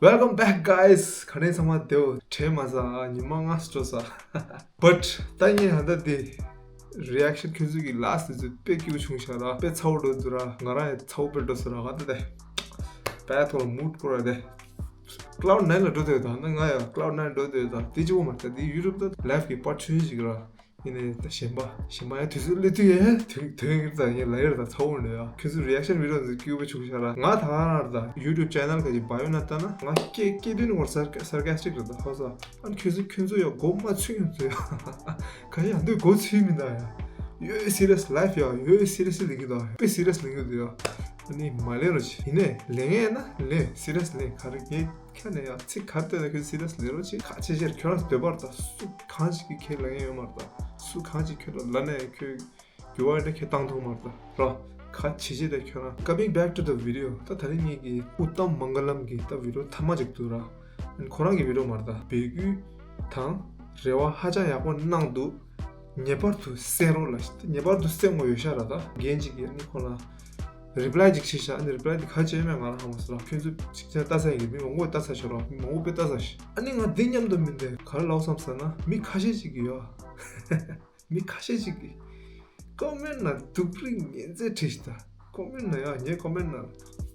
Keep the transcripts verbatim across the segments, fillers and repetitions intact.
Welcome back, guys. ག་ནས་ཚང་མ་བདེ་བོ། དྲན་མ་ཟ། ཉི་མ་ལྔ་སྤྲོ་ས། But ད་ངས་ཧ་ད་དེ་reaction ཁྱོད་ཚོ་གི་last དེ་ཚོ་དཔེ་སྐྱིད་པོ་བྱུང་ཤག་ར། དཔེ་ཚ་བོ་འགྲོ་འདུག་ར། ང་རང་ཡང་ཚ་བོ་དཔེ་འགྲོ་སོང་ར། ང་ད་དེ་དཔེ་ཐོག་ལ་mood སྐོར་ར་དེ། Cloud nine ལ་འགྲོ་འདོད་དང་ན། ང་ཡང་Cloud nine འགྲོ་འདོད་དང་དེ་གཅིག་པོ་མ་རེད། དེ་YouTube ད་life གི་part ཆུང་ཆུང་ཞིག་ར། ཡིན་ནའི་ད་གཞན་པ་གཞན་པ་ཡང་དུས་ཚོད་སླེབས་དུས་ཡང་དོན་དོན་གྱི་ད་ཡིན་ལ་ཡོད་ད་ཚ་བོ་འདྲ་ཡ། ཁྱོད་ཚོ་reaction video འདི་སྐྱིད་པོ་བྱུང་ཤག་ར། ང་ད་ག་རང་ར་ད་YouTube channel ག་ཅིག་bio ན་ལྟ་ན་ང་སྐད་སྐད་དོན་ངོར་sarcastic ར་ད་ཧོ་ས། ཨ་ནི་ཁྱོད་ཚོ་ཁྱོད་ཚོ་ཡང་མགོ་མ་ཚོས་ཡོང་ཚོད་ཡ། ག་ཡང་འདོད་མགོ་ཚོས་མི་འདུག་ཡ། ཡོད་serious life ཡ། ཡོད་seriously ལེན་གྱི་འདུག་དཔེ་serious ལེན་གྱི་འདུག་ཡ། ཨ་ནི་མ་ལེན་རོགས་བྱེད། ཡིན་ནའི་ལེན་ཡས་ན་ལེན། serious ལེན། ག་རེ་ངས་ཁྱོད་ནས་ཡང་ཚིག་ག་རེ་བལྟས་ན་ཁྱོད་serious ལེན་རོགས་བྱེད། ཁ་ཆེ་ཆེར་ཁྱོད་རང་འདོད་པར་ད་སུ་གང་ཞིག་གིས་ཁྱེད་ལ་ཡོང་མ་རེད་ད། སུ་གང་ཞིག་ཁྱོད་ལ་ལ་ནས་ཁྱོད་འགྱུར་བ་ཡོད་ན་ཁྱེད་བཏང་ཐུབ་མ་རེད་ད་ར། ཁ་ཆེ་ཆེ་ད་ཁྱོད་རང་། Coming back to the video ད་ད་རིང་ངེད་ཀྱི་ཨུ་ཏམ་མང་ག་ལམ་གྱི་ད་video ཐ་མ་ཅིག་འདུག་ར། ཁོ་རང་གི་video མ་རེད་ད། འབོད་སྐུལ་དང་རེ་བ་ཧ་ཅང་ཡག་པོ་གནང་འདུག་ངེས་པར་དུ་གསན་རོགས་ལ། ངེས་པར་དུ་གསན་དགོས་ཡོད་ཤག་ར་ད། རྒན་ཅིག་གིས་ནི་ཁོ་ལ་reply ཅིག་བྱས་ཤག་ཨ་ནི་reply དེ་ག་བྱས་མེད་ང་རང་ཧ་མ་སོང་ར། ཁྱོད་ཚོ་ཅིག་ཅར་ལྟ་ས་ཡིན་གི་མི་མང་པོས་ལྟ་ས་ཤོར་ར། མི་མང་པོས་ལྟ་ས་ཤག་ཨ་ནི་ང་འདི་མཉམ་དུ་མི་འདི་ག་རེ་ལབ་བསམ་ས་ན། མི་ཁ་ཤས་ཅིག་གིས་ཡོད། མི་ཁ་ཤས་ཅིག་གིས་comment ན་སྡུག་རུས་ངན་ཚད་བྲིས་ཤག་ད་comment ན་ཡ། ངའི་comment ན་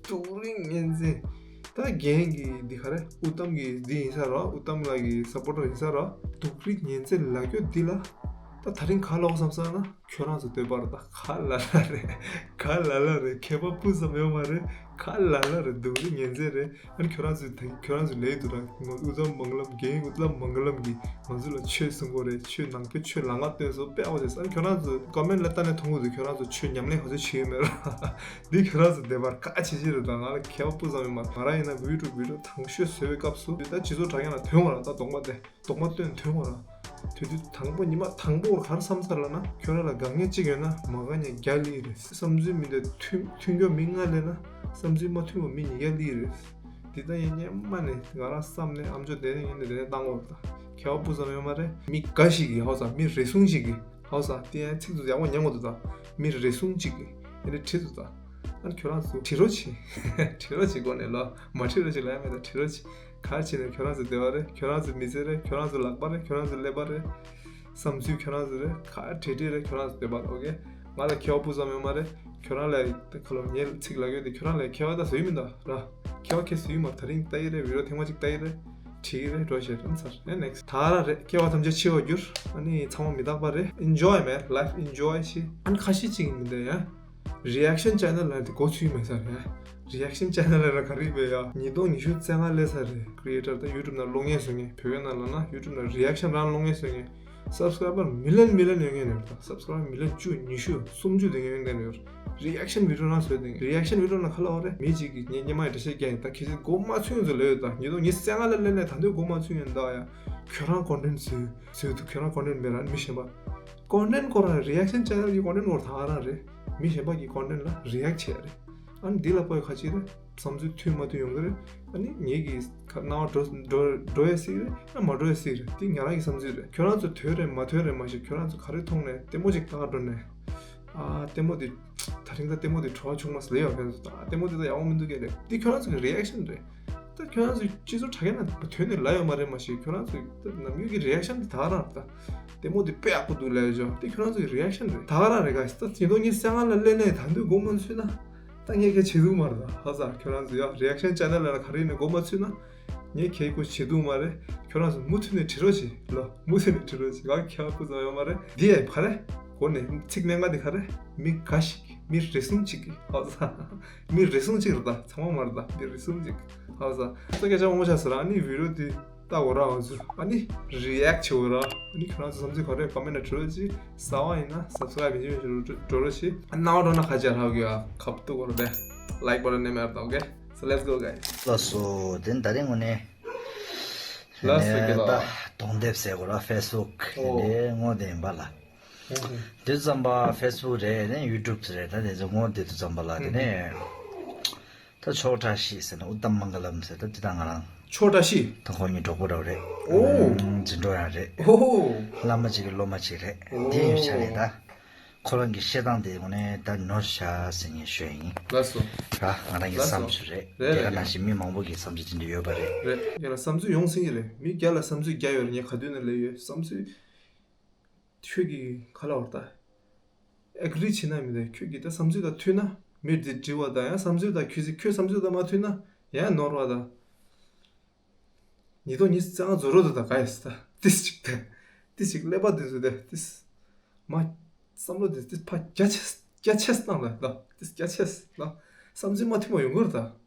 སྡུག་རུས་ངན་ཚད། ད་རྒན་གྱི་འདི་ག་རེ་ཨུ་ཏམ་གྱི་འདི་ཡིན་ས་ར། ཨུ་ཏམ་ལགས་ཀྱི་supporter ཡིན་ས་ར། སྡུག་རུས་ངན་ཚད་ལབ་རྒྱུ་འདི་ལ་ད་ད་རིང་ག་ལབ་བསམ་ས་ན། ཁྱོད་རང་ཚོ་འདོད་པ་རེད་ད། ག་ལ་ལ་རེད། ག་ལ་ལ་རེད། མཁས་པ་སྤུ་ཙམ་ཡོད་མ་རེད། ག་ལ་ལ་རེད། སྡུག་རུས་ངན་ཚད་རེད། ཨ་ནི་ཁྱོད་རང་ཚོས་ད་ཁྱོད་རང་ཚོས་ལབ་འདུག་ར། ང་ཨུ་ཏམ་མང་ག་ལམ་རྒན་ཨུ་ཏམ་མང་ག་ལམ་གྱིས་ང་ཚོ་ལ་ཆོས་གསུང་གི་རེད། ཆོས་ནང་པའི་ཆོས་ལམ་ཁ་སྟོན་སོང་དཔེ་ཨོ་ཟེར། ཨ་ནི་ཁྱོད་རང་ཚོ་comment ལ་ལྟ་ནས་མཐོང་གི་འདུག་ཁྱོད་རང་ཚོ་ཆོས་ཉམས་ལེན་ག་ཚོད་བྱེད་ཡོད་མེད་ར། འདི་ཁྱོད་རང་ཚོ་འདོད་པ་ག་ཆེ་ཆེ་རེད་ད། ང་ལ་མཁས་པ་སྤུ་ཙམ་ཡོད་མ་རེད། ང་རང་ཡིན་ན་YouTube video དང་ཤོས་བཟོ་བའི་སྐབས་སུ་ད་སྤྱི་ཚོགས་དྲ་རྒྱ་ལ་ཐོན་པ་ར། ད་གདོང་པ་དེ། གདོང་པ་སྟོན་ཐོན་པ་ར། དུས་དུས་དང་པོ་ཉི་མ་དང་པོ་ག་རེ་བསམ་ས་ལབ་ན། ཁྱོད་རང་ལ་དཀའ་ངལ་གཅིག་ཡོད་ན་མ་དཀའ་ངལ་བརྒྱ་སླེབས་རེད། བསམ་ཚུལ་མི་འདྲ་མཐུན་མཐུན་རྒྱུ་མི་ལྔ་སླེབས་ན་བསམ་ཚུལ་མ་མཐུན་པ་མི་ཉིས་བརྒྱ་སླེབས་རེད། འདི་ལྟ་ཡིན་སྔོན་མ་ནས་ང་རང་བསམ་ནས་ཨམ་ཅོག་དེ་ནས་ཡིན་ནས་དེ་ནས་བཏང་དགོས་རེད་ད། མཁས་པ་སྤུ་ཙམ་ཡོད་མ་རེད། མི་འགའ་ཞིག་གིས་ཧོ་ས། མི་རེ་ཟུང་ཞིག་གིས་ཧོ་ས། དེ་ཡང་ཚིག་ཚོ་ཡག་པོ་ཉན་དགོས་འདུག་ད། མི་རེ་ཟུང་ཅིག་གིས་ཨེ་ནས་བྲིས་འདུག་ད། ཨ་ནི་ཁྱོད་རང་ཚོ་བྲིས་རོགས་བྱེད། བྲིས་རོགས་བྱེད། སྒོ་ནས་ལོ་མ་བྲིས་རོགས་བྱེད་ལབ་ཡ་མེད་ད། བྲིས་རོགས་བྱེད། ག་རེ་བྱས་ནས་ཁྱོད་རང་ཚོ་བདེ་བ་རེད། ཁྱོད་རང་ཚོ་མི་ཚེ་རེད། ཁྱོད་རང་ཚོ་ལག་པ་རེད། ཁྱོད་རང་ཚོ་ཀླད་པ་རེད། བསམ་ཚུལ་ཁྱོད་རང་ཚོ་རེད། ག་རེ་བྲིས་བྲིས་རེད། ཁྱོད་རང་ཚོ་འདོད་པ་རེད། ཨོ་ཁེ། ང་ལ་མཁས་པ་སྤུ་ཙམ་ཡོད་མ་རེད། ཁྱོད་རང་ལ་ད་ཁ་ལོ་ངའི་ཚིག་ལབ་ཡོད་དེ་ཁྱོད་རང་ལ་མཁས་པ་ད་བཟོ་ཡི་མི་འདུག་ར། མཁས་པ་ཁྱེད་བཟོ་ཡི་མ། ད་རིང་ལྟ་ཡི་རེད། video ཐེངས་མ་གཅིག་ལྟ་ཡི་རེད། བྲིས་ཡི་རེད། འགྲོ་ཞེས་རན་ཚར་ཨེ་next། ད་ར་རེད། སྐྱེ་བ་ཐམས་ཅད་འཆི་བར་འགྱུར། ཨ་ནི་ཚང་མ་མི་རྟག་པ་རེད། enjoy man, life enjoy བྱེད། ཨ་ནི་ཁ་ཤས་ཅིག་མི་འདུག་ཡ། reaction channel ལ་དེ་གོ་ཚུལ་མེད་ས་རེད། reaction channel ལ་ག་རེ་བས་ཡ། ཉིས་སྟོང་ཉི་ཤུ་རྩ་ལྔ་སླེབས་ས་རེད། creator ད་YouTube ནང་གློག་བརྙན་བཟོ་མཁན། བོད་སྐད་ནང་ལབ་ན་YouTube ནང་reaction རང་གློག་བརྙན་བཟོ་མཁན། subscriber million million ཡོད་མཁན་ཡོད་རེད། ད་subscriber million བཅུ་ཉི་ཤུ་སུམ་ཅུ་དེ་ཡོད་མཁན་ཡོད་རེད། reaction video རང་བཟོས་དེ་reaction video ནང་ག་ལབ་པ་རེད། མི་གཅིག་གིས་ངས་སྔོན་མ་ཡི་འགྲེལ་བཤད་རྒྱག་ཡིན། ད་ཁྱེད་ཚོས་མགོ་མ་ཚོས་ཡོང་ཚོད་ལབ་ཡོད། ད་ཉིས་སྟོང་ཉི་ཤུ་རྩ་ལྔ་ལ་སླེབས་ནས་ད་དུང་མགོ་མ་ཚོས་ཡོང་ད་ཡ། ཁྱོད་རང་content བཟོས་བཟོས་འདུག་ཁྱོད་རང་content མེད་ར། མི་གཞན་པ་content ཁོ་རང་reaction channel གྱི་content ཁོ་རང་ད་ག་རང་རེད། མི་གཞན་པ་གི་content ལ་react བྱས་རེད། ཨ་ནི་འདི་ལ་དཔེ་ཁ་ཅིག་རེད། བསམ་ཚུལ་མཐུན་མ་མཐུན་ཡོང་གི་རེད། ཨ་ནི་ངེད་ཀྱི་ཁ་སྣང་བ་འགྲོ་འགྲོ་འགྲོ་ཡ་སྲིད་རེད། ཡང་མ་འགྲོ་ཡ་སྲིད་རེད། འདི་ང་རང་གི་བསམ་ཚུལ་རེད། ཁྱོད་རང་ཚོ་འདོད་རེད་མ་འདོད་རེད་མ་ཤེས། ཁྱོད་རང་ཚོ་ག་རེ་མཐོང་ནས་ལྟད་མོ་ཅིག་ལྟ་འགྲོ་ནས། ཨ་ལྟད་མོ་འདི་ད་རིང་ད་ལྟད་མོ་འདི་བྲོ་བ་ཆུང་མ་ཟེར་ཡོད་མཁན་ཚོ། ད་ལྟད་མོ་འདི་ད་ཡག་པོ་མི་འདུག་གས་རེད། འདི་ཁྱོད་རང་ཚོ་གི་reaction རེད། ད་ཁྱོད་རང་ཚོ་སྤྱི་ཚོགས་དྲ་རྒྱ་ནང་དོན་ནས་ལབ་ཡོད་མ་རེད་མ་གཞི། ཁྱོད་རང་ཚོ་ད་ནམ་རྒྱུན་གྱི་reaction དེ་ད་ག་རང་རེད། ད་ལྟད་མོ་དེ་དཔེ་ཡག་པོ་འདུག་ལབ་ཡོད་ཅོ། དེ་ཁྱོད་རང་ཚོ་གི་reaction རེད། ད་ག་རང་རེད། ག་ད་ཉིས་སྟོང་ཉི་ཤུ་རྩ་ལྔ་ལ་སླེབས་ནས་ད་དུང་མགོ་མ་ཚོས་ན་ད་ངས་སྐད་ཆ་བྱེད་ཐུབ་མ་རེད། ད་ཧ་ས་ཁྱོད་རང་ཚོ་ཡ་reaction channel ལ་ག་རེ་ཡིན་ན་མགོ་མ་ཚོས་ན་ངས་སྐད་ཆ་བྱེད་ཐུབ་མ་རེད། ཁྱོད་རང་ཚོ་མུ་མཐུད་ནས་བྲིས་རོགས་བྱེད་ལོ། མུ་མཐུད་ནས་བྲིས་རོགས་བྱེད། ང་ཁྱད་པར་ཙམ་ཡོད་མ་རེད། འདི་ཡ་ག་རེ་གོ་ནས་ཚིག་གནད་འགག་དེ་ག་རེ་མི་འགའ་ཞིག་མི་རེ་ཟུང་གཅིག་གིས། ཧ་ས། མི་རེ་ཟུང་གཅིག་རེད། ད་ཚང་མ་མ་རེད། ད་མི་རེ་ཟུང་གཅིག་ཧ་ས། ད་སྐད་ཆ་དབང་ཆ་ཟེར། ཨ་ནི་video དེ་ལྟ་དགོས་ར། ང་ཚོ་ཨ་ནི་react བྱེད་དགོས་ར། ཨ་ནི་ཁྱོད་རང་ཚོ་བསམ་ཚུལ་ག་རེ་comment ལ་བྲིས་རོགས་བྱེད། གསར་པ་ཡིན་ན་subscribe ཡིན་གཅིག་མིན་གཅིག་འགྲོ་རོགས་བྱེད། ཨ་སྣང་བ་འགྲོ་ན་ཁ་ཆེ་རག་གི་ཡ་ཁབ་ཏུ་དགོས་ར་བས། like button ནས་མེད་ར། ད་okay, so let's go guys. ལགས་སོ། དེ་ད་རིང་དངོས་གནས་ལགས་སོ། ད་གདོང་དེབ་ཟེར་དགོས་ར། Facebook ཨོ་དེ་ངོ་དེ་ཡིན་པ་ལ། དུས་ཙམ་པ་Facebook རེད་ནས་YouTube རེད། ད་དེ་ཚོ་ངོ་དེ་དུས་ཙམ་པ་ལ་དེ་ནས་ད་ཕྱོགས་བཀྲ་ཤིས་ཟེར་ན་ཨུ་ཏམ་མང་ག་ལམ་ཟེར། ད་དེ་ད་ང་རང་ཕྱོགས་བཀྲ་ཤིས། ད་ཁོང་གཉིས་གྲོགས་པོ་འདྲ་བོ་རེད། ཨོ། ཨུམ། འཛིན་གྲོགས་ཡང་རེད། ཨོ། བླ་མ་གཅིག་གི་སློབ་མ་གཅིག་རེད། ཨོ། དེ་ཡོད་ཆ་རེད་ད། ཁོ་རང་གི་བཤད་སྟངས་དེ་དངོས་གནས་ད་ནོར་ཤག་ཟེར་ངས་ཤོད་ཡིན། ལགས་སོ། ར་ང་རང་གི་ལགས་སོ། བསམ་ཚུལ་རེད། རེད་དེ་རེད། ག་ནང་བཞིན་མི་མང་པོ་གི་བསམ་ཚུལ་དེ་འདྲ་ཡོད་པ་རེད། རེད། ཡ་ལ་བསམ་ཚུལ་ཡོང་སྲིད་ཀྱི་རེད། མི་བརྒྱ་ལ་བསམ་ཚུལ་བརྒྱ་ཡོད་རེད། ངས་ག་དུས་ནས་ལབ་ཡོད། བསམ་ཚུལ། ཁྱོད་ཀྱིས་ག་ལབ་པ་རེད་ད། ཨེག་རི་བྱེད་ན་མི་འདུག་ཁྱོད་ཀྱིས་ད་བསམ་ཚུལ་དང་མཐུན་ན། མི་འདི་འདྲི་བ་དང་ཡང་བསམ་ཚུལ་དང་ཁྱོད་ཚོས་ཁྱོད་བསམ་ཚུལ་དང་མ་མཐུན་ན་ཡང་ནོར་བ་དང་། ཉིས་སྟོང་ཉི་ཤུ་རྩ་ལྔ་རྫོགས་རོགས་དུ་དང་ག་ཡོད་ས་ད་ཏིས་ཅིག་ད། ཏིས་ཅིག་ཀླད་པ་འདི་ཚོ་ད་ཏིས། མ། བསམ་བློ་འདི་ཏིས་ཕ་རྒྱ་ཆེ་རྒྱ་ཆེ་སྣང་ལ་ལ་ཏིས་རྒྱ་ཆེ་ལ། བསམ་ཚུལ་མ་མཐུན་པ་ཡོང་གི་རེད་ད།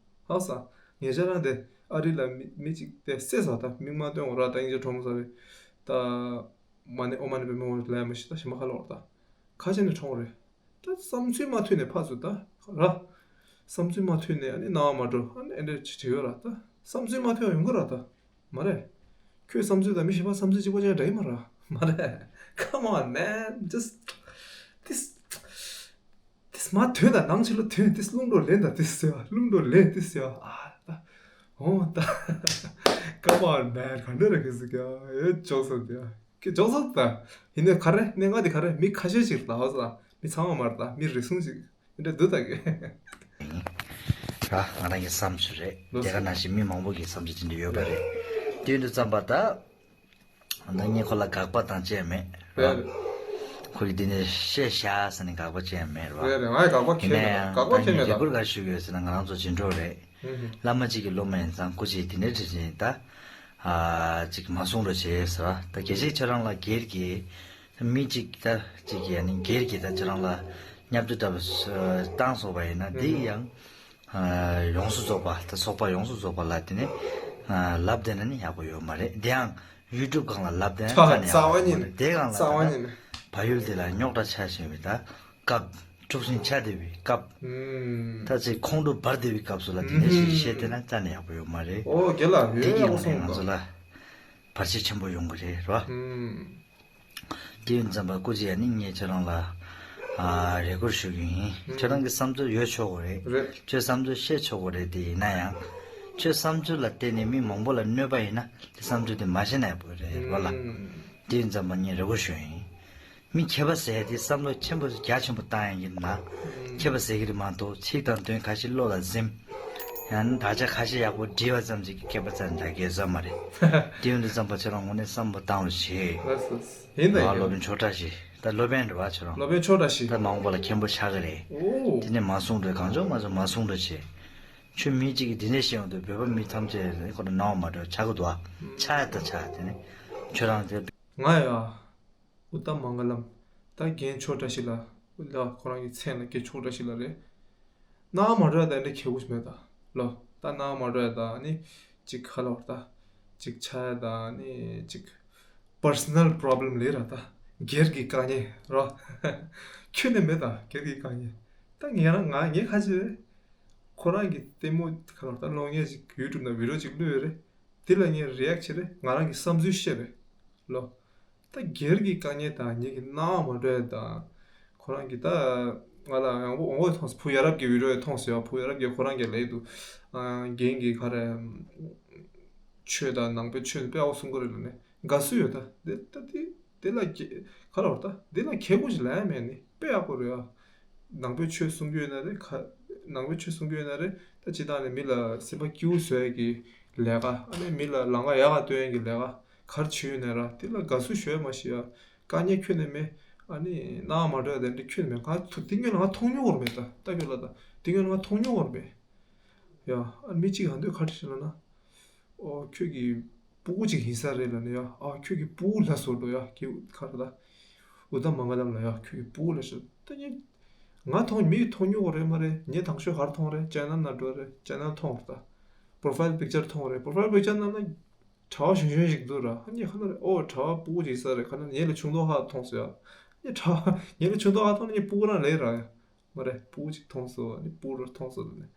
ཧ་ས། ངེད་ཅག་རང་དེ་ཨ་རི་ལ་མི་མི་ཅིག་དེ་བསད་ས་ད་མིག་མ་སྟོན་འོ་ར་ད་ཡིན་ཅག་གྲོངས་ས་རེད་ད། མ་ཎི་ཨོ་མ་ཎི་པདྨེ་ཧཱུྃ་ལབ་ཡ་མ་ཤི་ད་ཞི་མ་ཁ་ལོག་ད། ཁ་ཆེ་ནས་གྲོངས་རེད། ད་བསམ་ཚུལ་མ་མཐུན་ནས་ཕར་ཚུར་ད་ར། བསམ་ཚུལ་མ་མཐུན་ནས་ཨ་ནི་ནང་མ་འགྲོ་ཨ་ནི་ཨེ་འདྲ་བྱེད་ཡོད་ར་ད། བསམ་ཚུལ་མ་མཐུན་ཡོང་གི་ར་ད། མ་རེད། ཁྱོད་བསམ་ཚུལ་དང་མི་གཞན་པ་བསམ་ཚུལ་གཅིག་པ་ཅན་འདྲ་ཡི་མ་ར། མ་རེད། Come on man, just this this མ་མཐུན་ད་ནང་ཆེ་ལོ་མཐུན་this རླུང་འགྲོ་ལེན་ད་this ཟེར་བ་རླུང་འགྲོ་ལེན་this ཟེར་བ་ཨ་ད། འོ་ད། Come on man ག་འདྲ་ར་གི་ཟིག་ཡ་ཨེ་ཅོག་སོང་དེ་ཡ། ཀི་ཇོག་སོ་ད། ཡིན་ནའི་ག་རེ་གནད་འགག་དེ་ག་རེ་མི་ཁ་ཤས་ཤིག་ལ་ཧོ་ས་མི་ཚང་མ་མར་ད་མི་རེ་ཟུང་ཞིག་འདྲ་འདུག་ད་གི། ར་ང་རང་གི་བསམ་ཚུལ་རེད། ལགས་སོ། དེ་ག་ནང་བཞིན་མི་མང་པོ་གི་བསམ་ཚུལ་དེ་འདྲ་ཡོད་པ་རེད། དེ་འདུག་ཙམ་པ་ད། ད་ངས་ཁོ་ལ་དགག་པ་དང་བཅས་མེད་ར། རེད། ཁོ་གི་འདི་ནས་བཤད་བཞག་ཟེར་ནས་དགག་པ་བཅས་མེད་ར། རེད་རེད་ང་ཡི་དགག་པ་ཡིན་ཁྱེད་ན་མེད་ཡང་དགག་པ་ད་ཁྱེད་ངས་མེད་རེ་ད། སྐུལ་ག་ཞུ་གི་ཡོད་ཟེར་ན་ང་རང་ཚོ་བྱེད་འགྲོ་རེད། ཨུ་ཧུ། བླ་མ་གཅིག་གི་སློབ་མ་ཡིན་ཙང་སྐུ་མཁྱེན་དེ་འདྲའི་དྲི་བཞིན་ད། ཨ་ཅིག་མ་གསུང་རོགས་བྱེད་ཟེར་བ་ད་གལ་སྲིད་ཁྱེད་རང་ལ་སྒེར་གྱི་མི་གཅིག་ད་ཅིག་གིས་ནི་སྒེར་གྱི་ད་ཁྱེད་རང་ལ་བརྙས་བཅོས་འདྲ་བ་བཏང་སོང་བ་ཡིན་ན་དེ་ཡང་ཨ་ཡོངས་སུ་རྫོགས་པ་ད་ཚོགས་པ་ཡོངས་སུ་རྫོགས་པ་ལ་དེ་ནི་ཨ་ལབ་བསྡད་ན་ནི་ཡག་པོ་ཡོད་མ་རེད། དེ་ཡང་ཡུ་ཊུབ་སྒང་ལ་ལབ་བསྡད་ན་ད་ནི་ཡག་པོ་ཡོད་མ་རེད། དེ་སྒང་ལ་ད་ན་བལ་ཡུལ་དེ་ལ་རྙོག་དྲ་ཆགས་བཞིན་པའི་ད། སྐབས། འཁྲུག་ཟིང་ཆགས་བསྡད་པའི་སྐབས། ཨུམ། ད་ཅིག་ཁོང་ཁྲོ་འབར་བསྡད་པའི་སྐབས་སུ་ལ་དེ་འདྲ་ཞིག་ཨུམ། བཤད་བསྡད་ན་རྩ་ནས་ཡག་པོ་ཡོད་མ་རེད། ཨོ་རྒན་ལགས་དེ་ཡོད་གི་ཡག་པོ་ངོས་ནས་སོང་ང་ད། ཚོ་ལ་བར་ཆད་ཆེན་པོ་ཡོང་གི་རེད་རོ། ཨུམ། དེ་ཡིན་ཙམ་པ་སྐུ་མཁྱེན་ཡ་ནི་ངས་ཁྱེད་རང་ལ་ཨ་རེ་སྐུལ་ཞུ་གི་ཡིན། ཨུམ། ཁྱེད་རང་གི་བསམ་ཚུལ་ཡོད་ཆོག་གི་རེད། རེད། ཁྱོད་བསམ་ཚུལ་བཤད་ཆོག་གི་རེད། དེ་ཡིན་ན་ཡང་ཁྱོད་བསམ་ཚུལ་ལ་བརྟེན་ནས་མི་མང་པོ་ལ་གནོད་པ་ཡིན་ན་དེ་བསམ་ཚུལ་དེ་མ་བཤད་ན་ཡག་པོ་རེད་རོ་ལ། ཨུམ། དེ་ཡིན་ཙམ་པ་ངས་རེ་སྐུལ་ཞུ་ཡིན། མི་མཁས་པ་ཟེར་ཡ་དེ་བསམ་བློ་ཆེན་པོ་རྒྱ་ཆེན་པོ་བཏང་ཡ་ཡིན་ན། མཁས་པ་ཟེར་གི་རེད་མ་གཏོགས་ཚིག་དང་དོན་ཁ་ཤས་བློ་ལ་ཟིན། ཡང་ན་དག་ཆ་ཁ་ཤས་ཡག་པོ་བྲིས་པ་ཙམ་ཞིག་གིས་མཁས་པ་ཙམ་འདྲ་གས་ཟ་མ་རེད། དེ་ཡོང་དུས་ཙམ་པ་ཁྱེད་རང་དངོས་གནས་བསམ་བློ་བཏང་རོགས་བྱེད། ལགས་སོ། ཡིན་ད་ཨ་ཡིན། སློབ་དཔོན་ཆོས་གྲགས་ཤིག་ད་སློབ་དཔོན་རེད་བ་ཁྱེད་རང་། སློབ་དཔོན་ཆོས་གྲགས་ཤིག་ད་མ་འོངས་པ་ལ་མཁན་པོ་ཆགས་གི་རེད། ཨོ། དེ་ནས་མ་གསུང་རོགས་གང་བྱུང་མ་བྱུང་མ་གསུང་རོགས་བྱེད། ཁྱོད་མི་གཅིག་གིས་དེ་འདྲས་བཤད་ཡོང་དུས་བོད་པ་མི་ཐམས་ཅད་ཁོ་ན་སྣང་བ་མ་འགྲོ་ཆགས་གི་འདུག་ཨ། ཆགས་ཡ་ད་ཆགས་དེ་ནས་ཁྱོད་རང་དེ། ང་ཡ། ཨུ་ཏམ་མང་ག་ལམ། ད་རྒན་ཆོས་གྲགས་ཤིག་ལ། ཨུ་ལ་ཁོ་རང་གི་མཚན་ལ་རྒན་ཆོས་གྲགས་ཤིག་ལ་རེད། སྣང་བ་མ་འགྲོ་ཡ་ད་འདྲ་ཁྱད་པོ་ཞིག་མེད་ད། ལོ། ད་སྣང་བ་མ་འགྲོ་ཡ་ད་ནི། ཅིག་ཁ་ལོ་ད། ཅིག་ཆ་ཡ་ད་ནི་ཅིག personal problem ལས་ར་ད། སྒེར་གྱི་དཀའ་ངལ་རོ། ཁྱོད་ནས་མེད་ད་སྒེར་གྱི་དཀའ་ངལ། ད་ངས་རང་ང་ངས་ཁ་ཅིག་རེད། ཁོ་རང་གི་ལྟད་མོ་ཁ་ལོ་ད་གློག་བརྙན་ཅིག་ཡུ་ཊུབ་ན་བི་ཌི་ཡོ་ཅིག་བླུགས་ཡོད་རེད། དེ་ལ་ངས་རི་ཨེག་བྱེད་རེད། ང་རང་གི་བསམ་ཚུལ་བཤད་རེད། ལོ། ད་སྒེར་གྱི་དཀའ་ངལ་དང་ངེད་ཀྱི་སྣང་བ་མ་འགྲོ་ཡ་དང་། ཁོ་རང་གི་ད་ང་ལ་ཡང་འོང་འོང་མཐོང་སོང་། བུ་ཡ་རབས་ཀྱི་བི་ཌི་ཡོ་མཐོང་སོང་ཡ། བུ་ཡ་རབས་ཀྱི་ཁོ་རང་གི་ལས་དུ་རྒན་གྱི་ག་རེ་ཆོས་དང་ནང་པའི་ཆོས་དཔེ་ཨོ་གསུང་གི་རེད་ལ་ནས་དགའ་བསུ་ཡོད་ད། དེ་ད་དེ་དེ་ལ་ག་རེ་བར་ད་དེ་ལ་ཁྱད་པོ་ཞིག་ལ་ཡ་མེད་ནི་དཔེ་ཡག་པོ་རེད་ཨ། ནང་པའི་ཆོས་གསུང་རྒྱུ་ཡོད་ན་རེད་ཁ། ནང་པའི་ཆོས་གསུང་རྒྱུ་ཡོད་ན་རེད། ད་སྤྱིར་བཏང་ནས་མི་ལ་སེམས་པ་སྐྱིད་པོ་བཟོ་ཡ་གི་ལས་ཀ་ཨ་ནི་མི་ལ་ལམ་ཁ་ཡག་ག་སྟོན་ཡ་གི་ལས་ཀ་ག་རེ་བྱེད་ཡོད་ན་ར་དེ་ལ་དགའ་བསུ་ཞུ་ཡ་མ་ཤེས་ཡ། དཀའ་ངལ་ཁྱོན་ནས་མེད། ཨ་ནི་སྣང་བ་མ་འགྲོ་ཡ་དེ་འདྲ་ཁྱོན་ནས་མེད། ང་ཐུ་དེ་སྔོན་ལ་ང་མཐོང་མྱོང་བ་མེད་ད་ལྟ་ཁྱོད་ལ་ད་དེ་སྔོན་ལ་ང་མཐོང་མྱོང་བ་མེད། ཡ་ཨ་མི་གཅིག་གང་འདོད་ཁ་བྲལ་ལ་ན། ཨོ་ཁྱོད་ཀྱི་སྤུ་གུ་གཅིག་ཡིན་ས་རེད་ལ་ནི་ཡ། ཨ་ཁྱོད་ཀྱི་སྤུ་གུ་ལ་སོ་འགྲོ་ཡ་ཁྱེད་ཁ་ར་ད། ཨུ་ད་མ་ང་ལམ་ལ་ཡ་ཁྱོད་ཀྱི་སྤུ་གུ་ལ་སོ་ད་ཉེ། ང་མཐོང་མི་མཐོང་མྱོང་གོ་རེད་མ་རེད། ངས་དང་ཤོས་གར་མཐོང་རེད་ཅེ་ནལ་ན་འགྲོ་རེད་ཅེ་ནལ་མཐོང་རེད་ད། པོ་རོ་ཕའིལ་པིག་ཅར་མཐོང་རེད། པོ་རོ་ཕའིལ་པིག་ཅར་ནང་ན་གྲྭ་བ་གཞོན་གཞོན་ཞིག་འདུག་ར། ཨ་ཉེ་ཁ་ན་རེད་ཨོ་གྲྭ་བ་སྤུ་གུ་ཅིག་ས་རེད་ཁ་ན་ཉེ་ལ་ཆུང་མདོག་ཧ་མཐོང་སོ་ཡ། ཉེ་གྲྭ་བ་ཉེ་ལ་ཆུང་མདོག་ཧ་མཐོང་ན་ཉེ་སྤུ་གུ་རང་ལས་ར་ཡ། མ་རེད་སྤུ་གུ་ཅིག་མཐོང་སོང་ཨ་ནི་སྤུ་གུ་ར་མཐོང་སོང་ལ་ནི།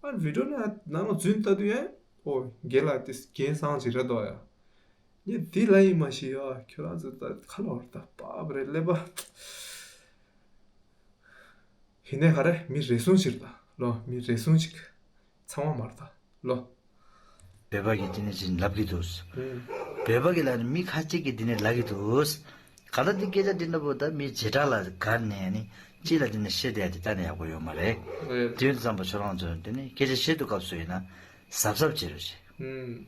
ཨ་ནི་བི་ཌི་ཡོ་ནང་ནང་ལ་རྫུན་ལྟ་དུས་ཡང་ཨོ་རྒན་ལགས་དེ་རྒན་བཟང་ཅིག་རེད་དོ་ཡ། ངས་འདི་ལ་ཡིན་མ་ཤེས་ཡ་ཁྱོད་རང་ཚོ་ད་ཁ་ལོ་ར་ད་པ་བ་རེད་ཀླད་པ། ཡིན་ནའི་ག་རེ་མི་རེ་ཟུང་ཅིག་རེད་ད་ལོ་མི་རེ་ཟུང་ཅིག་ཚང་མ་མ་རེད་ད་ལོ། བོད་པ་གི་དེ་ནས་ཅིག་ལབ་གི་འདུག་ཨུམ། བོད་པ་གི་ལ་ནི་མི་ཁ་ཅིག་གི་དེ་ནས་ལབ་གི་འདུག་ག་ད་འདི་སྐད་ཆ་འདི་འདྲ་པོ་ད་མི་བྱེ་བྲག་ལ་དགར་ནས་ནི་སྤྱི་ལ་འདི་ནས་བཤད་བསྡད་དེ་ད་ནི་ཡག་པོ་ཡོད་མ་རེད། རེད། དུས་ཙམ་པ་ཁྱོད་རང་ཚོ་འདི་ནི་སྐད་ཆ་བཤད་དུས་སྐབས་སུ་ཡིན་ན་གཟབ་གཟབ་བྱེད་རོགས་བྱེད། ཨུམ།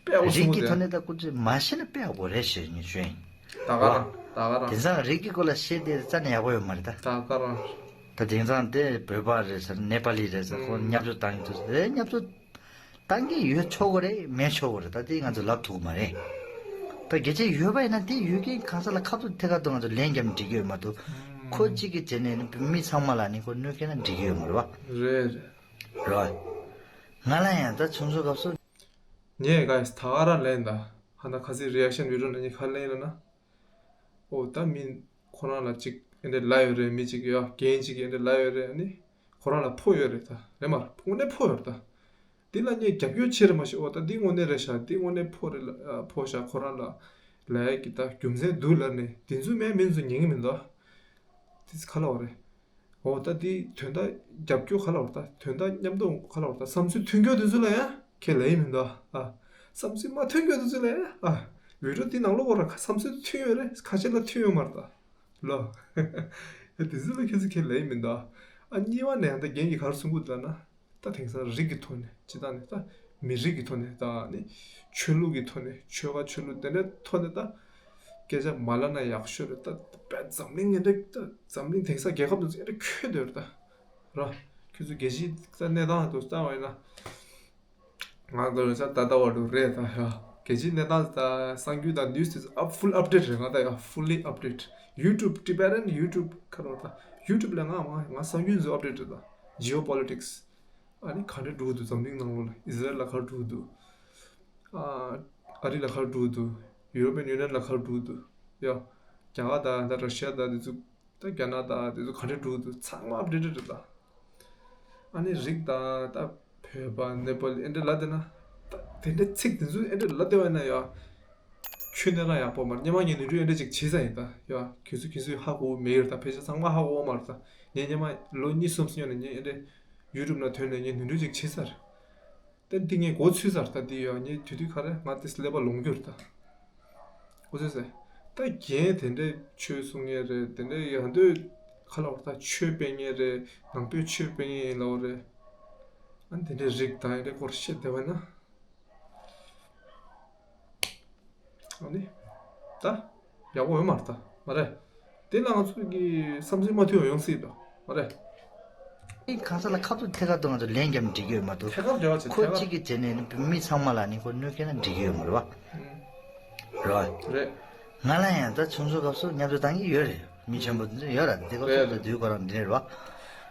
དཔེ་ཡག་པོ་རིགས་གསུངས་ཀྱི་ཏེ། ཐོག་ནས་ད་ཁོ་ཚོས་མ་ཤེས་ན་དཔེ་ཡག་པོ་རེད་ཞེས་ངས་ཞུ་ཡིན། ད་ག་རང་ད་ག་རང་། དེང་སང་རིགས་ཀྱི་སྐོར་ལ་བཤད་དེ་རྩ་ནས་ཡག་པོ་ཡོད་མ་རེད་ད། ད་ག་རང་། ད་དེང་སང་དེ་བོད་པ་རེད་ཟེར་ནེ་པ་ལི་རེད་ཟེར་ཁོ་ཨུམ། བརྙས་བཅོས་བཏང་གི་འདུག་ཟེར་བརྙས་བཅོས་བཏང་གི་ཡོད་ཆོག་གི་རེད་མེད་ཆོག་གི་རེད། ད་དེ་ང་ཚོ་ལབ་ཐུབ་མ་རེད། ད་གལ་ཆེ་ཡོད་པ་ཡིན་ན་དེ་ཡོད་མཁན་གང་ཟག་ལ་ཁ་ཐུག་ཐད་ཀར་དུ་ང་ཚོ་ལན་རྒྱབ་ན་འགྲིག་གི་ཡོད་མ་གཏོགས་ཁོ་གཅིག་གིས་བྱས་ནས་མི་ཚང་མ་ལ་ནི་ཁོ་གནོད་སྐྱེལ་ན་འགྲིག་གི་ཡོད་མ་རེད་བ། རེད་རེད། རེད་བ། ང་ལ་ཡང་ད་ཆུང་ཆུང་སྐབས་སུ། ངས་ག་ད་ག་རང་ལན་ད་ཧ་ན་ཁ་སི་རི་ཨེག་ཤན་བི་ཌི་ཡོ་ནང་ངས་ག་ལན་ལ་ན། ཨོ་ད་མི་ཁོ་རང་ལ་ཅིག་ཨེ་འདྲ་ལབ་ཡོད་རེད། མི་ཅིག་ཡ་རྒན་ཅིག་ཨེ་འདྲ་ལབ་ཡོད་རེད། ཨ་ནི་ཁོ་རང་ལ་ཕོག་ཡོད་རེད་ད། རེད་མ་རེད། དངོས་གནས་ཕོག་ཡོད་རེད་ད། འདི་ལ་ངས་རྒྱབ་སྐྱོར་བྱེད་རེད་མ་གཞི། ཨོ་ད་འདི་དངོས་གནས་རེད་ཤག་འདི་དངོས་གནས་ཕོག་རེད་ལ་ཕོག་ཤག་ཁོ་རང་ལ་ལབ་ཡ་གི་ད་རྒྱུ་མཚན་འདུག་ལབ་ནས་དེ་ཚོ་མེད་མིན་ཚོ་ཉན་གི་མི་འདུག་དེ་ཚོ་ག་ལབ་པ་རེད། འོ་ད་འདི་དོན་དག་རྒྱབ་སྐྱོར་ག་ལབ་པ་རེད་ད། དོན་དག་མཉམ་དུ་ག་ལབ་པ་རེད་ད། བསམ་ཚུལ་མཐུན་སྐྱོར་དེ་ཚོ་ལ་ཡང་ཁས་ལེན་མི་འདུག་ཨ། བསམ་ཚུལ་མ་མཐུན་སྐྱོར་དེ་ཚོ་ལ་ཡང་ཨ། བི་ཌི་ཡོ་འདི་ནང་ལོགས་ཁོ་རང་བསམ་ཚུལ་མཐུན་ཡོད་རེད། ཁ་ཤས་ལ་མཐུན་ཡོད་མ་རེད་ད། ལོ། དེ་ཚོ་ལ་ཁྱེད་ཚོ་ཁས་ལེན་མི་འདུག་ཨ། གཉིས་པ་ནས་ཡང་ད་རྒན་གྱིས་ག་རེ་གསུང་གི་འདུག་ལབ་ན། ད་དེང་སང་རིགས་ཀྱི་ཐོག་ནས་སྤྱི་བཏང་ནས་ད་མི་རིགས་ཀྱི་ཐོག་ནས་ད་ནི་ཆོས་ལུགས་ཀྱི་ཐོག་ནས་ཆོལ་ཁ་ཆོས་ལུགས་དེ་འདྲའི་ཐོག་ནས་ད་སྐད་ཆ་མ་ལབ་ན་ཡག་ཤོས་རེད་ད། དཔེ་འཛམ་གླིང་ངན་འདྲ་ད་འཛམ་གླིང་དེང་སང་རྒྱལ་ཁབ་དེ་ཚོ་ཨེ་འདྲ་ཁྱོད་འདོད་རེད་ད་ར། ཁྱོད་ཚོ་རྒྱལ་སྤྱིའི་ད་གནས་སྟངས་དུ་བལྟ་བ་ཡིན་ན་ང་ཚོ་རེད་ས་ད་ལྟ་བར་དུ་རེད་ད་ཡ། རྒྱལ་སྤྱིའི་གནས་སྟངས་ད་གསར་འགྱུར་དང་ནིའུ་སི་དེ་ཚོ་ཨ་ཕུལ་ཨབ་ཌེཊ་རེད། ང་ད་ཡ་ཕུལ་ལི་ཨབ་ཌེཊ། ཡུ་ཊུབ་ཊི་བེ་ཊན་ཡུ་ཊུབ་ཁ་རོ་ད་ཡུ་ཊུབ་ལ་ང་མ་ང་གསར་འགྱུར་ཚོ་ཨབ་ཌེཊ་རེད་ད། ཇི་ཨོ་པོ་ལི་ཊིག་སི། ཨ་ནི་ག་འདྲ་འགྲོ་གི་འདུག་འཛམ་གླིང་ནང་ལོགས་ལ། ཨི་ཟི་རལ་ལ་ག་རེ་འགྲོ་གི་འདུག་ཨ། ཨ་རི་ལ་ག་རེ་འགྲོ་གི་འདུག་ཡུ་རོ་པན་ཡུ་ནི་ཡན་ལ་ག་རེ་འགྲོ་གི་འདུག་ཡ། རྒྱ་གར་དང་ད་ར་ཤི་ཡ་དང་དེ་ཚོ་ད་རྒྱ་ནག་དང་དེ་ཚོ་ག་འདྲ་འགྲོ་གི་འདུག་ཚང་མ་ཨབ་ཌེ་ཊེཌ་རེད་ད། ཨ་ནི་རིགས་དང་ད་བོད་པ་ནེ་པ་ལི་ཨེ་འདྲ་ལབ་བསྡད་ན། ད་དེ་འདྲ་ཚིག་དེ་ཚོ་ཨེ་འདྲ་ལབ་བསྡད་པ་ཡིན་ན་ཡ། ཁྱོད་གནས་སྟངས་ཡག་པོ་མ་རེད། སྔོན་མ་ངས་ནོར་འཁྲུལ་ཨེ་འདྲ་ཅིག་བྱས་ས་ཡིན་ད་ཡ། ཁྱོད་ཚོ་ཁྱོད་ཚོས་ཧ་གོ་མེད་ཡོད་ད། ཕལ་ཆེར་ཚང་མ་ཧ་གོ་མ་རེད་ད། ངས་སྔོན་མ་ལོ་གཉིས་གསུམ་སྔོན་ནས་ངས་ཨེ་འདྲ་ཡུ་ཊུབ་ནང་ཐོན་ནས་ངས་ནོར་འཁྲུལ་ཅིག་བྱས་ས་རེད། ད་འདི་ངས་མགོ་ཚོས་ས་རེད་ད། འདི་ཡ་ངས་དུས་དུས་ཁ་རེ་ང་དེ་ཀླད་པ་ལོང་རྒྱུ་རེད་ད། མགོ་ཚོས་ས། ད་རྒན་དེ་འདྲའི་ཆོས་གསུང་མཁན་རེད། དེ་འདྲའི་ཡ་འདོད་ཁ་ལ་བར་ད་ཆོས་སྤེལ་མཁན་རེད། ནང་པའི་ཆོས་སྤེལ་མཁན་ཡིན་ལབ་རེད། ཨ་ནི་དེ་འདྲའི་རིགས་དང་ཨེ་འདྲའི་སྐོར་བཤད་བསྡད་པ་ན། ཨ་ནི། ད། ཡག་པོ་ཡོད་མ་རེད་ད། མ་རེད། དེ་ལ་ང་ཚོ་གི་བསམ་ཚུལ་མ་མཐུན་པ་ཡོང་སྲིད་དོ། མ་རེད། ཨི་གང་ཟག་ལ་ཁ་ཐུག་ཐད་ཀར་དུ་ང་ཚོ་ལན་རྒྱབ་ན་འགྲིག་གི་ཡོད་མ་གཏོགས། ཐད་ཀར་འབྲེལ་བ་བྱེད། ཁོ་ཐད་ཀར་གཅིག་གིས་བྱས་ནས་ནི་མི་ཚང་མ་ལ་ནི་ཁོ་གནོད་སྐྱེལ་ན་འགྲིག་གི་ཡོད་མ་རེད་བ། ཨུམ། རེད་བ། རེད། ང་ལ་ཡང་ད་ཆུང་ཆུང་སྐབས་སུ་བརྙས་བཅོས་བཏང་གི་ཡོད་རེད། མི་ཆེན་པོ་དེ་ཚོ་ཡོད་ར། དེ་སྐབས་སུ་རེད། ད་དུས་ཁོ་རང་འདི་རེད་བ།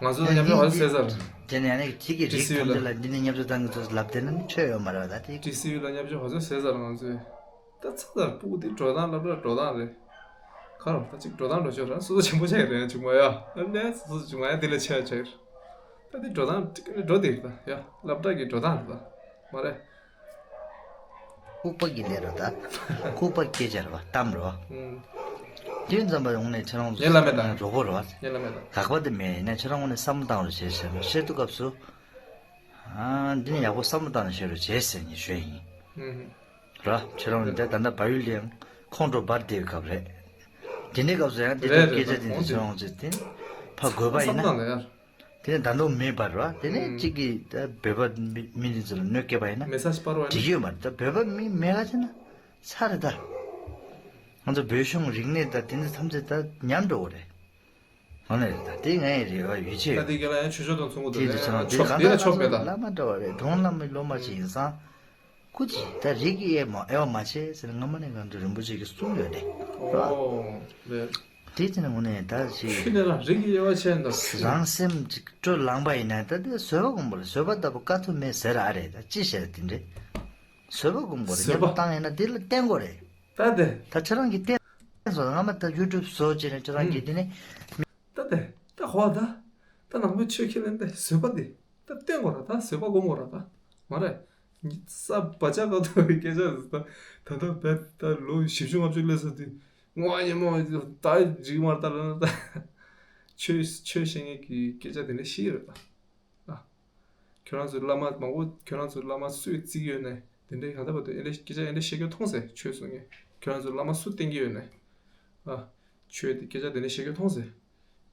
ང་ཚོ་ལ་ཡང་མཉམ་འཇོག་ཧ་ལས་ཟེར་ས་རེད། དེ་ནས་ཡང་ནི་གཅིག་གིས་རིགས་ཐམས་ཅད་ལ་འདི་ནི་བརྙས་བཅོས་བཏང་གི་འདུག་ལབ་བསྡད་ན་ནི་ཆོས་ཡོད་མ་རེད་བ། ད་དེ་ཊི་སི་ཝི་ལ་བརྙས་བཅོས་ཧ་ལས་ཟེར་ས་རེད་ང་ཚོས། ད་ཚ་ཚར་སྤུ་གུ་དེ་འགྲོ་སྟངས་སློབ་གྲྭ་འགྲོ་སྟངས་རེད། ཁ་རོ་ད་ཅིག་འགྲོ་སྟངས་འགྲོ་ཆོག་ར། སོ་སོ་ཆེན་པོ་ཆགས་ཀྱི་རེད་ཆུང་མ་ཡ། ཨ་ནི་སོ་སོ་ཆུང་མ་ཡ་དེ་ལས་ཆེ་བ་ཆགས་ཀྱི་རེད། ད་དེ་འགྲོ་སྟངས་ཅིག་འགྲོ་དེ་རེད་ད་ཡ། སློབ་གྲྭ་གི་འགྲོ་སྟངས་རེད་ད། མ་རེད། ལྐུགས་པ་གི་ལས་རོ་ད། ལྐུགས་པ་སྐད་ཆ་རེད་བ། གཏམ་རེད་བ། ཨུམ། དུས་ཙམ་པ་ཡོང་ནས་ཁྱེད་རང་ཚོ་ངའི་བླ་མེད་དང་རོགས་པོ་རེད་བ། ངའི་བླ་མེད་དང་། དགག་པ་དེ་མེད། ཡིན་ན་ཁྱེད་རང་ངོས་ནས་བསམ་བློ་བཏང་རོགས་བྱེད་ཟེར་ནས་བཤད་དུས་སྐབས་སུ། ཨ། འདི་ནི་ཡག་པོ་བསམ་བློ་བཏང་ནས་བཤད་རོགས་བྱེད་ཟེར་ནས་ཞུ་ཡིན། ཨུམ། ར། ཁྱེད་རང་ལ་ད་ད་ལྟ་བལ་ཡུལ་ལ་ཡང་ཁོང་ཁྲོ་འབར་བསྡད་པའི་སྐབས་རེད། དེ་འདྲའི་སྐབས་སུ་ཡང་འདི་རེད་ལྟར་རེད། སྐད་ཆ་དེ་ཁོང་ཚོས་ཁྱེད་རང་ཚོས་དེ་ཕར་དགོས་པ་ཡིན་ན། བསམ་བློ་བཏང་ན་ཡ། དེ་ནས་ད་དུང་མེད་པར་བ། དེ་ནས་ཨུམ། གཅིག་གིས་ད་བོད་པ་མི་མི་འདི་ཚོ་ལ་གནོད་སྐྱེལ་བ་ཡིན་ན། མེ་སཱཇ་སྤར་བ་ཡིན་ན། འགྲིག་ཡོད་མ་རེད། ད་བོད་པ་མི་མེད་ག་བྱས་ན་ཚར་རེད་ད། ང་ཚོ་བོད་གཞུང་རིག་གནས་ད་དེ་ཚོ་ཐམས་ཅད་ད་ཉམས་འགྲོ་གི་རེད། ངོ་ནས་རེད་ད། དེ་ངའི་རེ་བ་ཡིད་ཆེས་ད་ཡོད། དེ་ག་ལ་ཡང་ཆོས་ཕྱོགས་དང་མཚུངས་ཀྱི་འདུག་དེ་དེ་ཚོ་ཡང་ཆོག་དེ་ག་དེ་ལ་ལ་ཆོག་མེད་ད། བླ་མ་འདྲ་བ་རེད། གྲོང་བླ་མའི་སློབ་མ་ཅིག་ཡིན་ཙང་། སྐུ་མཁྱེན། ད་རིགས་ཀྱི་དབྱེ་མ་དབྱེ་བ་མ་བྱེད་ཟེར་སྔ་མ་ནས་གང་དུ་རིན་པོ་ཆེ་གིས་གསུངས་ཡོད་རེད། ཨོ་རེད། དེ་ཚེ་ནས་དངོས་གནས་ད་ཅིག་ཁྱོད་ནས་རང་རིགས་ཀྱི་དབྱེ་བ་ཕྱེ་འདུག་རང་སེམས་ཅིག་སྤྲོ་ལངས་པ་ཡིན་ན་ད་དེ་བཟོད་པ་སྒོམ་དགོས་རེད། བཟོད་པ་ལྟ་བུ་དཀའ་ཐུབ་མེད་ཟེར་ཨ་རེད། ད་ཅི་བྱེད་དེ་འདྲས་བཟོད་པ་སྒོམ་དགོས་རེད། བཟོད་པ། བརྙས་པོ་བཏང་ཡིན་ན་དེ་ལ་བརྟེན་དགོས་རེད། ད་དེ། ད་ཁྱེད་རང་གིས་བརྟེན་སོང་། སྔ་མ་ད་ཡུ་ཊུབ་བཟོ་བྱས་ནས་ཁྱེད་རང་གིས་དེ་ནས། ད་དེ། ད་གོ་ད། ད་ནང་པའི་ཆོས་ཁས་ལེན་ཏེ་བཟོད་པ་དེ། ད་བརྟེན་དགོས་ར་ད། བཟོད་པ་སྒོམ་དགོས་ར་ད། མ་རེད། ས་བ་ཅག་ག་ཐོག་གི་སྐད་ཆ་ཟེར་ད། ད་ལྟ་བས་ད་ལོ་བཞི་བཅུ་ལྔ་བཅུ་སླེབས་སོང་དུས། ངོ་ཨ་ཉེ་མོ་ད་འཇིག་མར་ད་ལ་ན་ད། ཆོས་ཆོས་བཤད་མཁན་གྱི་སྐད་ཆ་དེ་འདྲ་ཤི་ཡི་རེད་ད། ཨ། ཁྱོད་རང་ཚོའི་བླ་མ་མང་པོ་ཁྱོད་རང་ཚོའི་བླ་མ་སུས་བརྩི་གི་ཡོད་ནས་དེ་འདྲའི་གང་ལྟར་བར་དུ་ཨེ་འདྲའི་སྐད་ཆ་ཨེ་འདྲའི་བཤད་རྒྱུ་མཐོང་ཟེར་ཆོས་གསུང་མཁན་ཁྱོད་རང་ཚོའི་བླ་མ་སུ་བསྟེན་གི་ཡོད་ནས། ཨ། ཆོས་དེ་སྐད་ཆ་དེ་ནས་བཤད་རྒྱུ་མཐོང་ཟེར།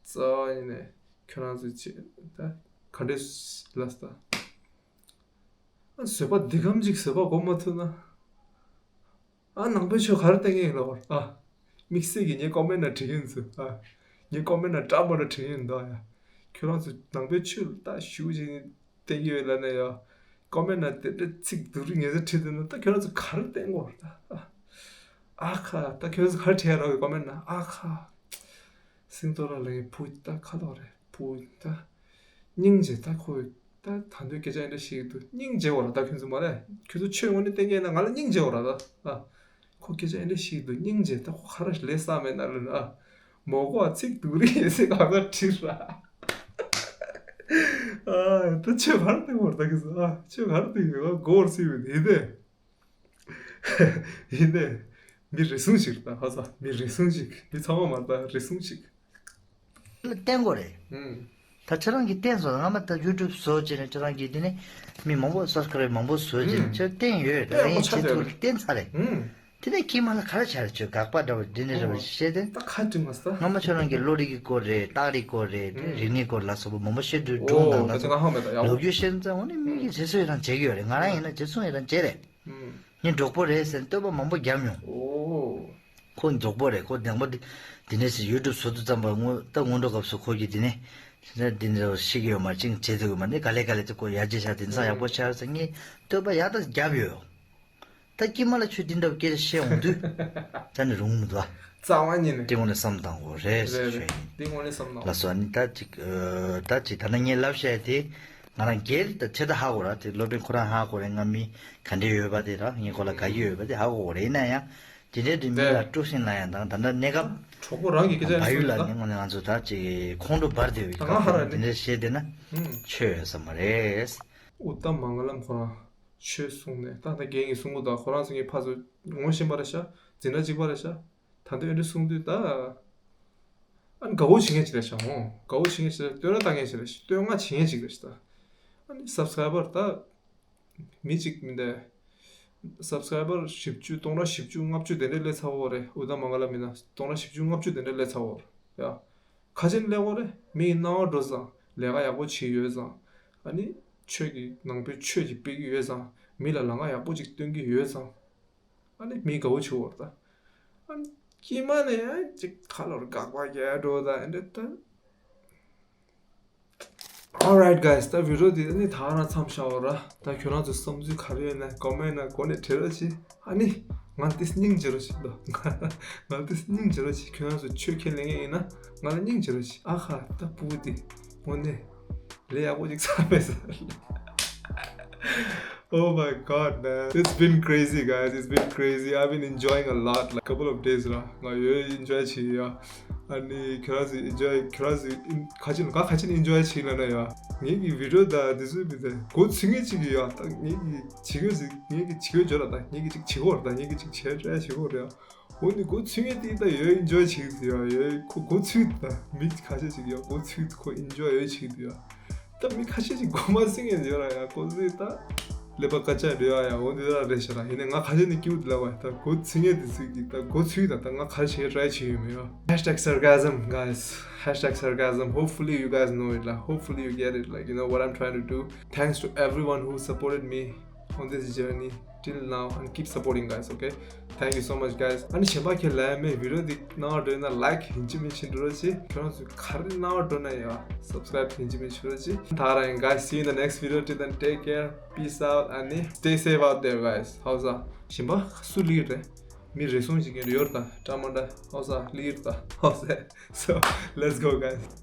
རྩ་བ་ཉིད་ནས་ཁྱོད་རང་ཚོས་ཅི་ད་ག་འདྲས་ལབ་ད། ཨ་བཟོད་པ་འདི་གམ་ཅིག་བཟོད་པ་སྒོམ་མ་ཐུབ་ན། ཨ་ནང་པའི་ཆོས་ག་རེ་བསྟན་གྱི་ཡིན་ལབ་པར་ཨ། དམིགས་བསལ་གྱི་ངའི་ཀོ་མེན་ན་བྲིས་ཡིན་ཚུལ་ཨ། ངའི་ཀོ་མེན་ན་འདྲ་མ་འདྲ་བྲིས་ཡིན་འདུག་ཡ། ཁྱོད་རང་ཚོ་ནང་པའི་ཆོས་ལ་ལྟ་ཞུ་བྱས་ནས་བསྟན་གྱི་ཡོད་ལབ་ན་ཡ། ཀོ་མེན་ན་དེ་འདྲ་ཚིག་སྡུག་རུས་ངེས་ཚད་བྲིས་འདུག་ན་ད་ཁྱོད་རང་ཚོ་ག་རེ་བསྟན་དགོས་རེད་ད། ཨ་ཁ་ད་ཁྱོད་ཚོ་ག་རེ་བྲིས་ཡ་རག་གི་ཀོ་མེན་ན་ཨ་ཁ། སེང་རྡོར་ལགས་ལ་ངའི་བུ་ད་ཁ་ལོག་རེད་བུ་ད། སྙིང་རྗེ་ད་ཁོ་ད་ད་འདོད་སྐད་ཆ་འདྲ་ཞིག་འདུག་སྙིང་རྗེ་བ་ར་ད་ཁྱོད་ཚོ་མ་རེད་ཁྱོད་ཚོ་ཆོས་དངོས་གནས་བསྟན་མཁན་ན་ང་ལ་སྙིང་རྗེ་བ་ར་ད་ཨ། ཁོ་སྐད་ཆ་འདྲ་ཞིག་འདུག་སྙིང་རྗེ་ད་ཁོ་ཁ་ར་ལས་བསགས་མེད་ན་ལོས་ན་ཨ། མོ་གོ་ཨ་ཚིག་སྡུག་རིགས་ཡིན་སྲིད་གང་ལ་ཁྲིད་ར། ཨ་ད་ཆོས་ག་རེ་བསྟན་བ་ར་ད་ཁྱོད་ཚོ་ཨ་ཆོས་ག་རེ་བསྟན་ཡོད་ཨ་གོ་བར་སྲིད་པའི་ཡིན་ཏེ། ཡིན་ནས། མི་རེ་ཟུང་ཞིག་དང་ཧ་ས་མི་རེ་ཟུང་ཞིག་མི་ཚང་མ་མ་དང་རེ་ཟུང་ཞིག་བསྟན་དགོས་རེད། ཨུམ། ད་ཁྱེད་རང་གིས་བསྟན་སོང་ང་མ་ད་ཡུ་ཊུབ་བཟོ་བྱས་ནས་ཁྱེད་རང་གིས་དེ་ནས་མི་མང་པོ་སབ་སི་ཀ་རེབ་མང་པོ་བཟོ་བྱས་ནས་ཨུམ། ཁྱེད་བསྟན་ཡོད་ད་བསྟན་ཡག་པོ་ཆགས་ཡོད་ཁྱེད་ཚོ་རེད། བསྟན་ཚར་རེད། ཨུམ། དེ་ནས་ཁྱིམ་མ་ལ་ག་རེ་བྱ་རེད་ཁྱོད་དགག་པ་འདྲ་བ་འདི་ནས་འདྲ་བ་ཨོ། བཤད་དེ། ད་ཁ་བྲིས་མ་ས། སྔ་མ་ཁྱོད་རང་གིས་བློ་རིག་གི་སྐོར་རེད་རྟགས་རིག་སྐོར་རེད་དེ་ཨུམ། རིག་གནས་སྐོར་ལ་སོགས་པ་མང་པོ་བཤད་འདུག་སྒྲུང་ཨོ་དང་ད་ང་ཚོ་ཚོ་ང་ཧ་མེད་ད་ཡག་ལོ་པོ། རྒྱུས་བཤད་ཙང་འོ་ནི་མི་གིས་རྗེས་སུ་ཡི་རང་བྱེད་ཀྱི་ཡོད་རེད་ང་རང་ཡིན་ན་རྗེས་སུ་ཡི་རང་བྱེད་རེད། ཨུམ། ངས་གྲོགས་པོ་རེད་ཟེར་ནས་བསྟོད་པ་མང་པོ་བརྒྱབ་མྱོང་། ཨོ། ཁོ་གྲོགས་པོ་རེད་ཁོ་ལྡན་པ་འདི་འདི་ནས་སི་ཡུ་ཊུབ་བཟོ་དུས་ཙམ་པ་སྔོན་ད་སྔོན་འགྲོ་སྐབས་སུ་ཁོ་གིས་འདི་ནས་འདི་འདྲ་ཤེས་ཀྱི་ཡོད་མ་ཅིང་བྱེད་ཐུབ་ཀྱི་མ་འདི་ག་ལེ་ག་ལེ་དེ་ཁོ་ཡར་རྒྱས་ཤག་དེང་སང་ཡག་པོ་ཆགས་ཟེར་ངས་བསྟོད་པ་ཡག་ད་བརྒྱབ་ཡོད། ད་དཀྱིལ་མ་ལ་ཆོས་འདི་འདྲ་བ་སྐད་ཆ་བཤད་འོང་དུས་ད་ནི་རུང་མི་འདུག་ཨ། རྩ་བ་ཉིད་ནས། དེ་དངོས་གནས་བསམ་བཏང་དགོས་རེད་ཟེར་རེད་ཞུ་ཡ་ཡིན། རེད་དེ་དངོས་གནས་བསམ་བཏང་ལགས་སོ་ཨ་ནི་ད་ཅིག་ཨ་ད་ཅིག་ད་ནི་ངས་ལབ་བཤད་དེ་ང་རང་སྒེར་དང་ཆེ་ད་ཧ་གོ་ར་དེ་སློབ་དཔོན་ཁོ་རང་ཧ་གོ་རེད་ང་མི་ག་འདྲ་ཡོད་པ་དེ་ར་ངས་ཁོ་ལ་དགའ་གི་ཡོད་པ་དེ་ཧ་གོ་གོ་རེད་ཡིན་ན་ཡང་དེ་འདྲའི་དུས་མི་ལ་དཀྲུག་ཤིང་ལ་ཡང་དང་ད་ལྟ་གནས་སྐབས་གྲོགས་པོ་རང་གི་སྐད་ཆ་བལ་ཡུལ་ལ་ནི་དངོས་གནས་ང་ཚོ་ད་ཅིག་ཁོང་ཁྲོ་འབར་བསྡད་ཡོད་ཀྱི་ད་ང་ཧ་ར་དེ་ནི་འདྲ་བཤད་བསྡད་ན་ཆོས་ཡོད་ས་མ་རེད། ཨུ་ཏམ་མ་ང་ལམ་ཁོ་རང་ཆོས་གསུངས་ནས་ད་ལྟ་རྒན་གྱིས་གསུང་གི་འདུག་ཁོ་རང་ཚོ་ངའི་ཕར་ཚུར་ངོ་ཤེས་པ་རེད་ཤག་འཛིན་གྲྭ་གཅིག་པ་རེད་ཤག་ད་ལྟ་འོན་ཏེ་གསུང་དུས་ད། ཨ་ནི་དགའ་བོ་བྱེད་མཁན་ཅིག་རེད་ཤག་ཧོ། དགའ་བོ་བྱེད་མཁན་ཅིག་རེད་བསྟོད་ར་བཏང་མཁན་ཅིག་རེད་བསྟོད་བསྔགས་བྱེད་མཁན་ཅིག་རེད་ཤག་ཨ་ནི་སབ་སི་ཀ་རའི་བར་ད། མི་གཅིག་མིན་ཏེ། སབ་སི་ཀ་རའི་བར་བཞི་བཅུ་སྟོང་ཕྲག་བཞི་བཅུ་ལྔ་བཅུ་དེ་འདྲས་སླེབས་ཚར་བ་རེད་ཨུ་ཏམ་མ་ང་ལམ་ཡིན་ན་སྟོང་ཕྲག་བཞི་བཅུ་ལྔ་བཅུ་དེ་འདྲས་སླེབས་ཚར་བ་རེད་ཡ། ཁ་ཆེན་སླེབས་བ་རེད་མི་ཡི་སྣང་བ་འགྲོ་ཙང་ལས་ཀ་ཡག་པོ་བྱེད་ཡོད་ཙང་། ཨ་ནི། ཆོས་ཀྱི་ནང་པའི་ཆོས་ཀྱི་སྤེལ་གྱི་ཡོད་ཙང་མི་ལ་ལམ་ཁ་ཡག་པོ་ཅིག་སྟོན་གྱི་ཡོད་ཙང་། ཨ་ནི་མི་དགའ་བོ་བྱེད་བར་ད། ཨ་ནི་དཀྱིལ་མ་ནས་ཡང་ཅིག་ཁ་ལོར་དགག་པ་རྒྱག་འགྲོ་ད་ཨེ་འདྲ་ད། Alright guys ད་བི་ཌི་ཡོ་འདི་ནི་ད་རང་མཚམས་བཞག་འོ་ར། ད་ཁྱོད་རང་ཚོ་བསམ་ཚུལ་ག་རེ་ཡོད་ན་ཀོ་མེན་ན་གོ་ནས་བྲིས་རོགས་གྱིས། ཨ་ནི་ང་ཏིས་སྙིང་རྗེ་རོགས་གྱིས་ད། ང་ཏིས་སྙིང་རྗེ་རོགས་གྱིས་ཁྱོད་རང་ཚོ་ཆོས་ཁས་ལེན་མཁན་ཡིན་ན་ང་ལ་སྙིང་རྗེ་རོགས་གྱིས། ཨ་ཁ་ད་སྤུ་གུ་འདི་དངོས་གནས། ལས་ཡག་པོ་ཅིག་ཚར་མེད་ས། Oh my god, man. It's been crazy, guys. It's been crazy. I've been enjoying a lot. Like, couple of days, ར། ང་ཡོད་ཨིན་ཇོའི་བྱེད་ཡ། ཨ་ནི་ཁྱོད་རང་ཚོ་ཨིན་ཇོའི་ཁྱོད་རང་ཚོ་ཨིན་ཁ་ཆེན་ང་ཁ་ཆེན་ཨིན་ཇོའི་བྱེད་ལ་ན་ཡ། ངེད་ཀྱི་བི་ཌི་ཡོ་ད་འདི་ཚོའི་མི་ཚེ་མགོ་ཚོས་མཁན་ཅིག་ཡོད་ད། ངེད་ཀྱི་བྱེད་དགོས་ཟིག་ངེད་ཀྱི་བྱེད་དགོས་འཇོག་ལ་ད། ངེད་ཀྱི་ཅིག་བྱེད་དགོས་ར་ད། ངེད་ཀྱི་ཅིག་བྱེད་འཇོའི་བྱེད་དགོས་ར་ཡ། འོ་ནི་མགོ་ཚོས་མཁན་དེ་ད་ཡོད་ཨིན་ཇོའི་བྱེད་ཀྱི་འདུག་ཡ། ཡོད་ཁོ་མགོ་ཚོས་ད་མི་ཁ་ཤས་ཅིག་ཡོད་མགོ་ཚོས་ཁོ་ཨིན་ཇོའི་ཡོད་བྱེད་ཀྱི་འདུག་ཡ། ད་མི་ཁ་ཤས་ཅིག་མགོ་མ་ཚོས་མཁན་ཡོད་ར་ཡ། ཁོ་ཚོས་ད་ཀླད་པ་སྐད་ཆ་འདྲི་ཡ་ཡ། འོ་འདི་ད་རེད་ཤག་ར། ཡིན་ནའི་ང་ཁ་ཤས་ནི་སྐྱིད་པོ་འདུག་ལབ་པ། ད་མགོ་ཚོས་མཁན་དེ་ཚོས་ཀྱི་ད་མགོ་ཚོས་ད། ད་ང་ག་རེ་བྱེད་ཀྱི་ཊ་རའི་བྱེད་ཡོད་མེད་ཡ། Hashtag sarcasm, guys. Hashtag sarcasm. Hopefully you guys know it, like, hopefully you get it, like, you know what I'm trying to do. Thanks to everyone who supported me on this journey till now and keep supporting, guys, okay? Thank you so much, guys. ཨ་ནི་གཞན་པ་ཁྱེད་ལ་མེད་བི་ཌི་ཡོ་འདི་སྣང་བ་འགྲོ་ཡིན་ན་ལའིཀ་ཡིན་གཅིག་མིན་གཅིག་འགྲོ་རོགས་གྱིས། ཁྱོད་རང་ཚོ་ག་རེ་སྣང་བ་འགྲོ་ན་ཡང་སབ་སི་ཀ་རའིབ་ཡིན་གཅིག་མིན་གཅིག་འགྲོ་རོགས་གྱིས། ད་ར་ཡིན། Guys, see you in the next video. Till then, take care, peace out, and stay safe out there, guys. ཧའོ་ས། གཞན་པ་སུ་ལི་རེད། མི་རེ་ཟུང་ཞིག་ཡོད་རེད་ད། འདྲ་མ་འདྲ་ཧའོ་ས་ལི་རེད་ད་ཧའོ་ས། So, let's go, guys.